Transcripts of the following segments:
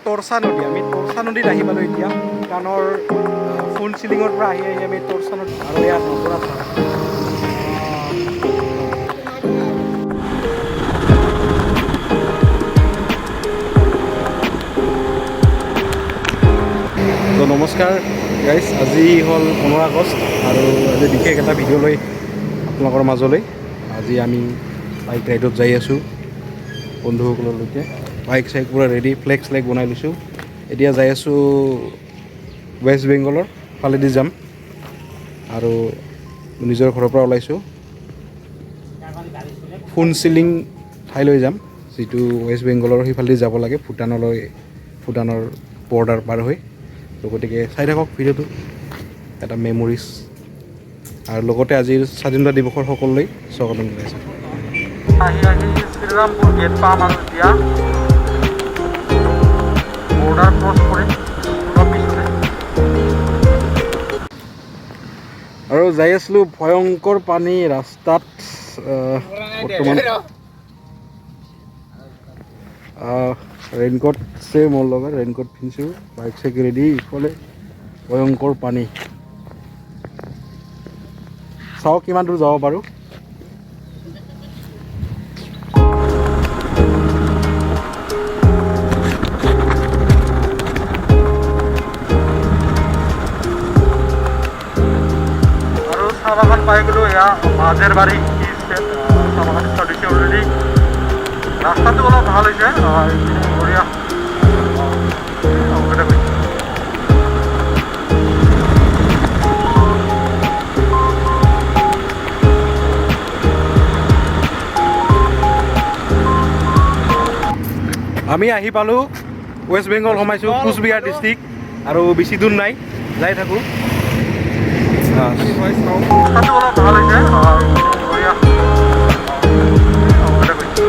তৰচা নদী। আমি তৰচা নদীত আহি পালোঁ এতিয়া। ভূটানৰ ফুনচিলিঙৰ পৰা আহি আহি আমি তৰচা নদী আৰু ইয়াত নজৰা চাওঁ। তো নমস্কাৰ গাইজ, আজি হ'ল 15 আগষ্ট আৰু আজি বিশেষ এটা ভিডিঅ' লৈ আপোনালোকৰ মাজলৈ। আজি আমি বাইক ৰাইডত যাই আছোঁ বন্ধুসকলৰ সৈতে। বাইক চাইক পূৰা ৰেডি, ফ্লেগ শ্লেগ বনাই লৈছোঁ। এতিয়া যাই আছোঁ ৱেষ্ট বেংগলৰ ফালেদি যাম আৰু নিজৰ ঘৰৰ পৰা ওলাইছোঁ। ফুনচিলিং ঠাইলৈ যাম, যিটো ৱেষ্ট বেংগলৰ সেইফালেদি যাব লাগে ভূটানলৈ, ভূটানৰ বৰ্ডাৰ পাৰ হৈ। তো গতিকে চাই থাকক ভিডিঅ'টো, এটা মেমৰিজ আৰু লগতে আজিৰ স্বাধীনতা দিৱসৰ সকলোলৈ স্বাগতম জনাইছোঁ। আহি আহি শ্ৰীৰামপুৰ গেট পাম আৰু এতিয়া বৰ্ডাৰ ক্ৰছ কৰিম অলপ পিছতে। আৰু যাই আছিলোঁ, ভয়ংকৰ পানী ৰাস্তাত। বৰ্তমান ৰেইনকোট আছে মোৰ লগত, ৰেইনকোট পিন্ধিছোঁ, বাইক চাইক ৰেডি। ইফালে ভয়ংকৰ পানী, চাওঁ কিমান দূৰ যাব পাৰোঁ। আৰু চাহ বাগান পাই গ'লোঁ। এয়া মাজেৰবাৰী টি ষ্টেট, চাহ বাগান ষ্টাৰ্ট হৈছে অলৰেডি। ৰাস্তাটো অলপ ভাল হৈছে, এইখিনি বঢ়িয়া। অ, গৈছে। আমি আহি পালোঁ, ৱেষ্ট বেংগল সোমাইছোঁ, কোচবিহাৰ ডিষ্ট্ৰিক্ট। আৰু বেছি দূৰ নাই, যাই থাকোঁ। ৰাস্তাটো অলপ ভাল হৈছে, এইখিনি বঢ়িয়া। অ, গৈছে।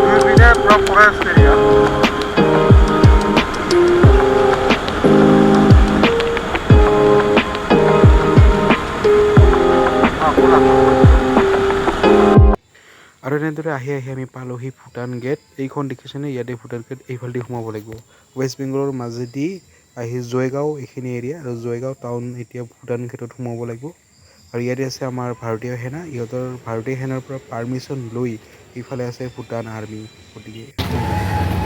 দুইপিনে পুৰা ফৰেষ্ট এৰিয়া। আৰু এনেদৰে আহি আহি আমি পালোহি ভূটান গেট। এইখন দেখিছেনে? ইয়াতে ভূটান গেট, এইফালেদি সোমাব লাগিব। ৱেষ্ট বেংগলৰ মাজেদি আহি জয়গাঁও এইখিনি এৰিয়া আৰু জয়গাঁও টাউন, এতিয়া ভূটান গেটত সোমাব লাগিব। আৰু ইয়াতে আছে আমাৰ ভাৰতীয় সেনা, ইহঁতৰ ভাৰতীয় সেনাৰ পৰা পাৰ্মিশ্যন লৈ ইফালে আছে ভূটান আৰ্মি। গতিকে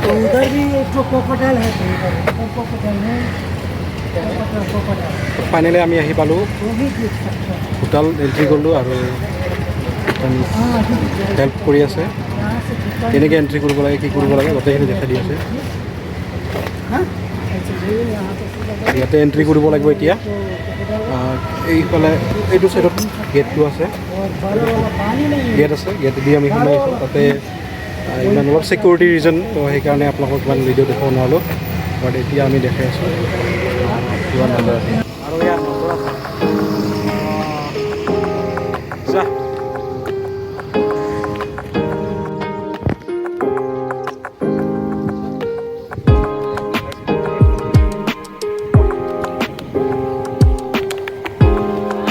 तो उधर भी एक तो क्रोकोडाइल है, तो उधर उधर क्रोकोडाइल है, क्रोकोडाइल। ফাইনেলি আমি আহি পালোঁ वो भी देख सकते हैं। ভূটান এণ্ট্ৰি কৰিলোঁ আৰু हाँ, अभी হেল্প কৰি আছে। यहाँ से भूटान কেনেকৈ এণ্ট্ৰি কৰিব লাগে, কি কৰিব লাগে, গোটেইখিনি দেখাই দি আছে। हाँ, ऐसे ये यहाँ पे सीधा ইয়াতে এণ্ট্ৰি কৰিব লাগিব এতিয়া। तो क्रोकोडाइल এইফালে এইটো চাইডত গেটটো আছে। और बड़ा वाला पानी नहीं है। গেট আছে, গেট দি আমি সোমাই আছোঁ। তাতে ইমান অলপ ছিকিউৰিটি ৰিজন, তো সেইকাৰণে আপোনালোকক ইমান ভিডিঅ' দেখুৱাব নোৱাৰোঁ। বাট এতিয়া আমি দেখাই আছোঁ কিমান নজৰ আছে। আৰু ইয়াত নজৰ আছে। যা।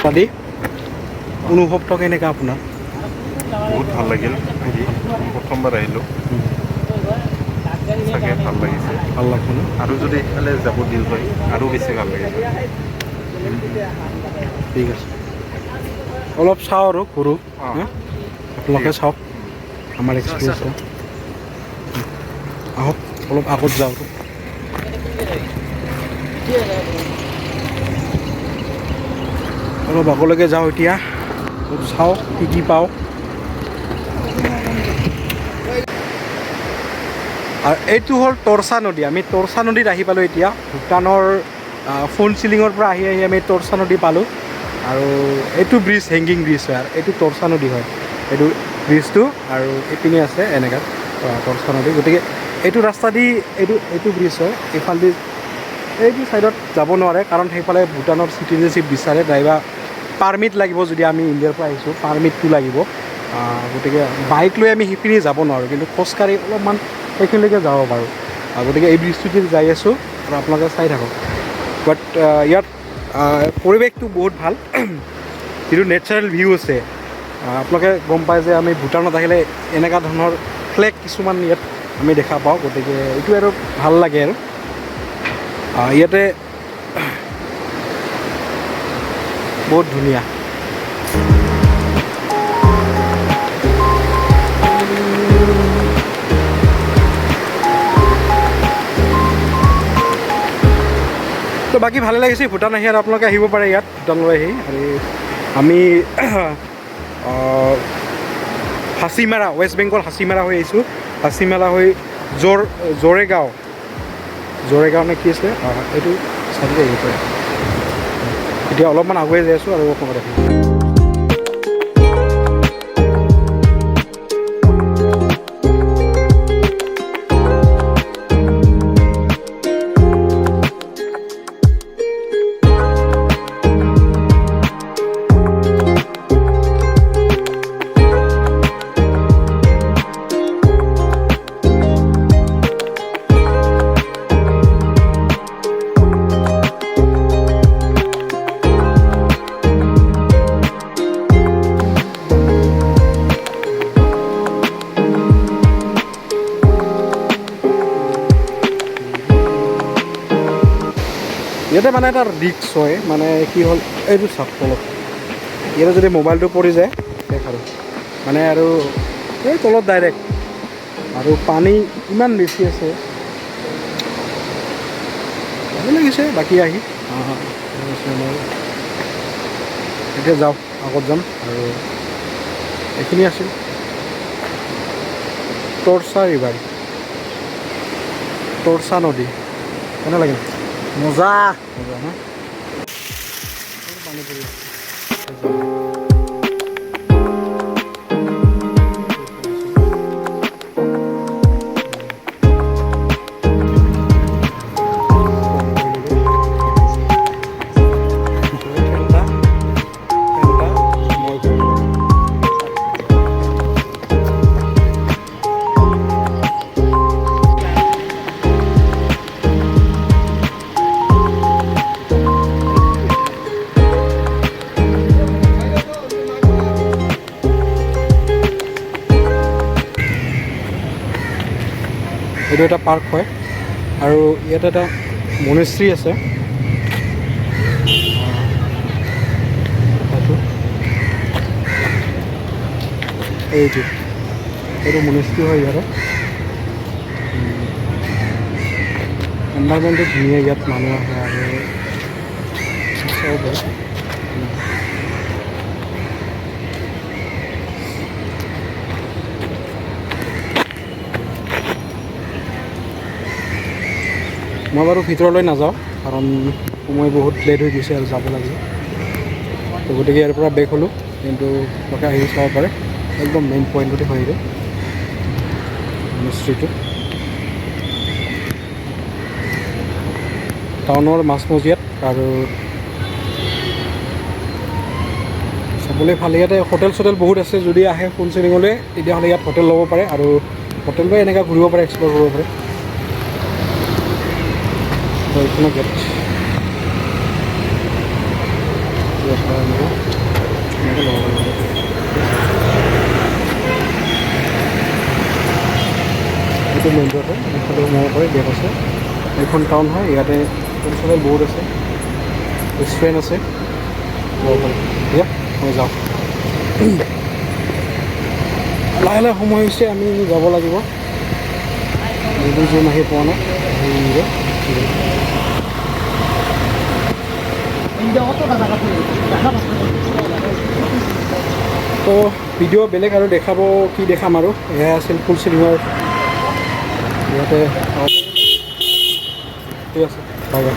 দাদি, অনুভৱটো কেনেকুৱা আপোনাৰ? বহুত ভাল লাগিল আহি। প্ৰথমবাৰ আহিলোঁ, সঁচাকৈ ভাল লাগিছে। ভাল লাগছে ন? আৰু যদি সেইফালে যাব দিল হয়, আৰু বেছি ভাল লাগিছে। ঠিক আছে, অলপ চাওঁ আৰু ঘূৰোঁ। হা? আপোনালোকে চাওক আমাৰ এক্সপিৰিয়েঞ্চটো। আহক, অলপ আগত যাওঁ আৰু। অলপ আগলৈকে যাওঁ এতিয়া, অলপ চাওঁ কি কি পাওঁ। আৰু এইটো হ'ল তৰচা নদী। আমি তৰচা নদীত আহি পালোঁ এতিয়া। ভূটানৰ ফুনচিলিঙৰ পৰা আহি আহি আমি তৰচা নদী পালোঁ। আৰু এইটো ব্ৰিজ হেংগিং ব্ৰিজ হয়, আৰু এইটো তৰচা নদী হয় এইটো ব্ৰিজটো। আৰু এইপিনে আছে এনেকুৱা তৰচা নদী। গতিকে এইটো ৰাস্তা দি এইটো এইটো ব্ৰিজ হয়, এইফালেদি এইটো ছাইডত যাব নোৱাৰে, কাৰণ সেইফালে ভূটানৰ চিটিজেনশ্বিপ বিচাৰে, নাইবা পাৰ্মিট লাগিব। যদি আমি ইণ্ডিয়াৰ পৰা আহিছোঁ পাৰ্মিটটো লাগিব। গতিকে বাইক লৈ আমি সেইপিনি যাব নোৱাৰোঁ, কিন্তু খোজকাঢ়ি অলপমান সেইখিনিলৈকে যাব পাৰোঁ। গতিকে এই ব্ৰিজটোদি যাই আছোঁ আৰু আপোনালোকে চাই থাকক। বাট ইয়াত পৰিৱেশটো বহুত ভাল, যিটো নেচাৰেল ভিউ আছে। আপোনালোকে গম পায় যে আমি ভূটানত আহিলে এনেকুৱা ধৰণৰ ফ্লেগ কিছুমান ইয়াত আমি দেখা পাওঁ, গতিকে এইটো আৰু ভাল লাগে। আৰু ইয়াতে বহুত ধুনীয়া। তো বাকী ভালে লাগিছে ভূটান আহি, আৰু আপোনালোকে আহিব পাৰে ইয়াত ভূটানলৈ আহি। আৰু আমি হাচিমাৰা, ৱেষ্ট বেংগল হাচিমাৰা হৈ আহিছোঁ। হাচিমাৰা হৈ জৰেগাঁও, জৰেগাঁও নে কি আছিলে এইটো চাইডতে আহিব পাৰে। এতিয়া অলপমান আগুৱাই যাই আছোঁ আৰু অকণমান দেখিম। ইয়াতে মানে এটা ৰিস্ক হয়, মানে কি হ'ল এইটো চাওক তলত, ইয়াতে যদি মোবাইলটো পৰি যায় শেষ আৰু, মানে আৰু এই তলত ডাইৰেক্ট। আৰু পানী ইমান বেছি আছে, ভালে লাগিছে বাকী আহি। এতিয়া যাওঁ, আগত যাম। আৰু এইখিনি আছিল তৰচা ৰিভাৰ, তৰচা নদী। কেনে লাগিল? মজা। মজা ন? পানী পৰি আছে। এইটো এটা পাৰ্ক হয় আৰু ইয়াত এটা মনেষ্ট্ৰী আছে। এইটো এইটো মনেষ্ট্ৰী হয়। ইয়াৰে এনভাইৰনমেণ্টটো ধুনীয়া, ইয়াত মানুহ আহে আৰু চব হয়। মই বাৰু ভিতৰলৈ নাযাওঁ, কাৰণ সময় বহুত লেট হৈ গৈছে আৰু যাব লাগিব। তো গতিকে ইয়াৰ পৰা বেক হ'লোঁ, কিন্তু আপোনালোকে আহি চাব পাৰে। একদম মেইন পইণ্টতে হয় এইটো মিস্ত্ৰীটো, টাউনৰ মাজমজিয়াত। আৰু চাবলৈ ভাল, ইয়াতে হোটেল চোটেল বহুত আছে। যদি আহে ফুনচিলিঙলৈ তেতিয়াহ'লে ইয়াত হোটেল ল'ব পাৰে আৰু হোটেল লৈ এনেকৈ ঘূৰিব পাৰে, এক্সপ্ল'ৰ কৰিব পাৰে। তো এইখনো গেট, এনেকৈ ল'ব পাৰিব। এইটো মেইন ৰোড হয়, এইফালে সোমাব পাৰে, গেট আছে। এইখন টাউন হয়, ইয়াতে হোটেল চোটেল বহুত আছে, ৰেষ্টুৰেণ্ট আছে, ল'ব পাৰে। দিয়া মই যাওঁ, লাহে লাহে সময় হৈছে, আমি যাব লাগিব। যোন আহি পোৱা নাই। তো ভিডিঅ' বেলেগ আৰু দেখাব কি দেখাম আৰু। এয়া আছিল ফুনচিলিঙৰ ইয়াতে। ঠিক আছে, বাই বাই।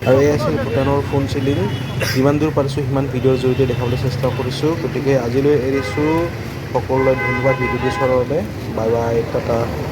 আৰু এই আছিল ভূটানৰ ফুনচিলিং। যিমান দূৰ পাৰিছোঁ, সিমান ভিডিঅ'ৰ জৰিয়তে দেখাবলৈ চেষ্টা কৰিছোঁ। গতিকে আজিলৈ এৰিছোঁ। সকলোলৈ ধন্যবাদ ভিডিঅ'টো চোৱাৰ বাবে। Bye bye, tata.